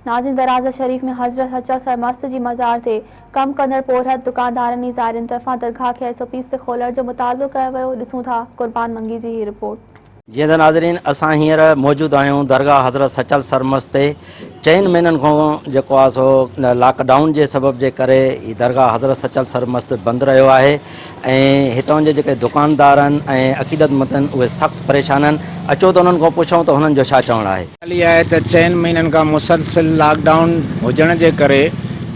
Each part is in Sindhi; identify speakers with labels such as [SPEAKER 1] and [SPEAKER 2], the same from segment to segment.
[SPEAKER 1] ناظرين درازا شريف ۾ حضرت سچل سرمست جي مزار تي ڪم ڪندڙ پورهيت دڪاندارن ۽ زائرين طرفان درگاهه کي ايس او پيز تي کولڻ جو مطالبو ڪيو ويو ڏسون ٿا قربان منگي جي هي رپورٽ.
[SPEAKER 2] جيئن ته ناظرين اسان هينئر موجود آهيون درگاهه حضرت سچل سرمست تي چئن مهينن کان جيڪو آهي سو لاڪ ڊائون جي سبب جي ڪري هي درگاهه حضرت سچل سرمست بند رهيو آهي ۽ هتان جي جيڪي دڪاندار آهن ۽ عقيدتمند آهن اهي سخت پريشان آهن اچو ته انهن کان پڇون ته هنن جو ڇا چوڻ آهي.
[SPEAKER 3] ڳالهه اها آهي ته چئن مهينن کان مسلسل لاڪ ڊائون هجڻ جي ڪري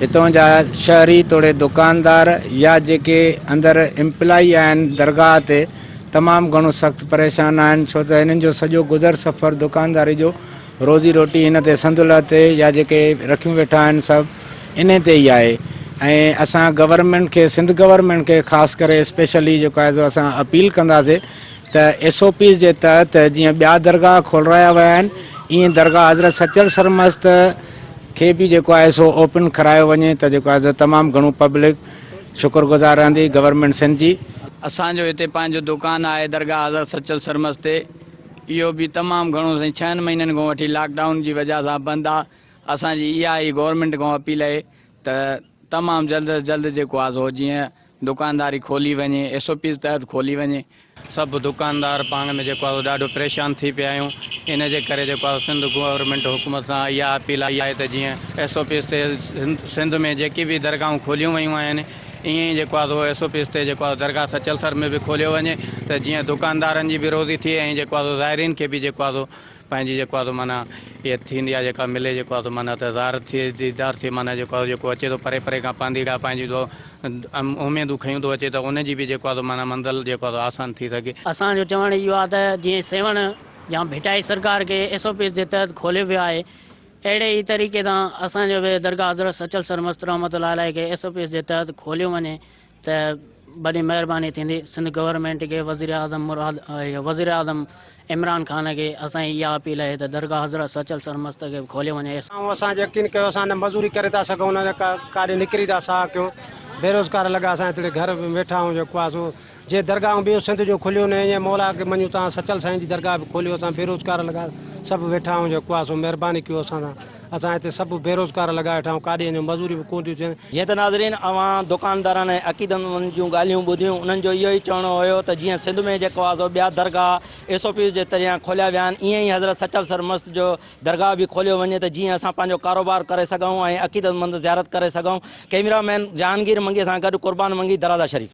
[SPEAKER 3] هتان جا شهري توڙي دڪاندار يا جيڪي اندر امپلائي آهن درگاهه تي تمام گهڻو سخت پريشان آهن ڇو ته هنن جو سڄو گذر سفر دڪانداري جو روزي روٽي هن تي سندله تي يا جيڪي رکيون ويٺا آهن سڀ انهي تي ئي آهي ۽ اسان گورنمينٽ کي سنڌ گورنمينٽ کي خاص ڪري اسپيشلي جيڪو آهي سو اسان اپيل ڪنداسي ته ايس او پيز جي تحت جيئن ٻيا درگاهه کولرايا ويا آهن ائين درگاهه حضرت سچل سرمست کي به جيڪو آهي سو اوپن ڪرايو وڃي ته جيڪو آهي سو تمام گهڻو پبلڪ شڪر گذار رهندي گورنمينٽ سنڌ جي.
[SPEAKER 4] اسان جو هتي پنهنجو دڪان آهي درگاهه حضرت سچل سرمست تي اهو به تمام گهڻو سائين ڇهن مهينن کان وٺي لاڪ ڊائون جي وجهه سان بند آ اسان جي اها ئي گورنمينٽ کان اپيل اهي ته تمام جلد از جلد جيڪو آ سو جيئن دڪانداري کولي وڃي ايس او پيز تحت کولي وڃي.
[SPEAKER 5] سڀ دڪاندار پاڻ ۾ جيڪو آهي سو ڏاڍو پريشان ٿي پيا آهيون ان جي ڪري جيڪو آهي سو سنڌ گورنمينٽ حڪومت سان اها اپيل آهي ته جيئن ايس او پيز تي سنڌ ۾ جيڪي به درگاهون کوليون ويون آهن ائين ئي جيڪو آهي سو ايس او پيز تي جيڪو آهي درگاهه سچل سر ۾ به کوليو وڃي ته جيئن دڪاندارن جي به روزي ٿئي ۽ جيڪو آهي سو زائرين کي به جيڪو آهي سو پنهنجي جيڪو آهي سو معنيٰ اها ٿيندي آهي جيڪا ملي جيڪو آهي سو معنيٰ ته زار ٿئي ديدار ٿئي معنيٰ جيڪو آهي جيڪو اچي ٿو پري پري کان پانڌيئڙا پنهنجي دعا اميدون کنيون ٿو اچي ته ان جي به جيڪو آهي سو معنيٰ منزل جيڪو آهي سو آسان ٿي سگهي.
[SPEAKER 6] اسان جو چوڻ اهو آهي ته جيئن سيوهڻ يا ڀٽائي سرڪار کي ايس او پيز جي تحت کوليو ويو آهي اهڙي ئي طريقي سان اسان جو به درگاهه حضرت سچل سرمست رحمة الله عليه کي ايس او پيز جي تحت کوليو وڃي ته وڏي مهرباني ٿيندي سنڌ گورنمينٽ کي وزيراعظم مراد وزيراعظم عمران خان کي اسان جي اها اپيل آهي ته درگاهه حضرت سچل سرمست کي به کوليو وڃي.
[SPEAKER 7] آئون اسان جو يقين ڪيو اسان نه مزوري ڪري ٿا سگهون نه ڪاڏي نڪري ٿا ساهه ڪيون بيروزگار لڳا اسان هتڙي گهر ۾ ويٺا آهيون جيڪو آهي سو جي درگاهون ٻيون سنڌ جون کليون نه ائين مولا کي مڃون تان سچل سائين جي درگاهه به کوليو اسان بيروزگار لڳا سڀ ويٺا آهيون جيڪو آهي سو مهرباني ڪيو اسان سان اسان هتي سڀ بيروزگار لڳا ويٺا آهيون ڪاڏي وڃون مزوري به ڪونه ٿيون ٿين.
[SPEAKER 2] جيئن ته ناظرين اوهان دڪاندارن ۽ عقيدتمندن جون ڳالهيون ٻڌيون انهن جو اهو ئي چوڻو هيو ته جيئن سنڌ ۾ جيڪو آهي سو ٻيا درگاهه ايس او پيز جي تريان کوليا ويا آهن ايئن ئي حضرت سچل سرمست جو درگاهه به کوليو وڃي ته جيئن اسان پنهنجو ڪاروبار ڪري سگهون ۽ عقيدتمند زيارت ڪري سگهون ڪئميرا مين جهانگير منگي سان گڏ قربان منگي درازا شريف.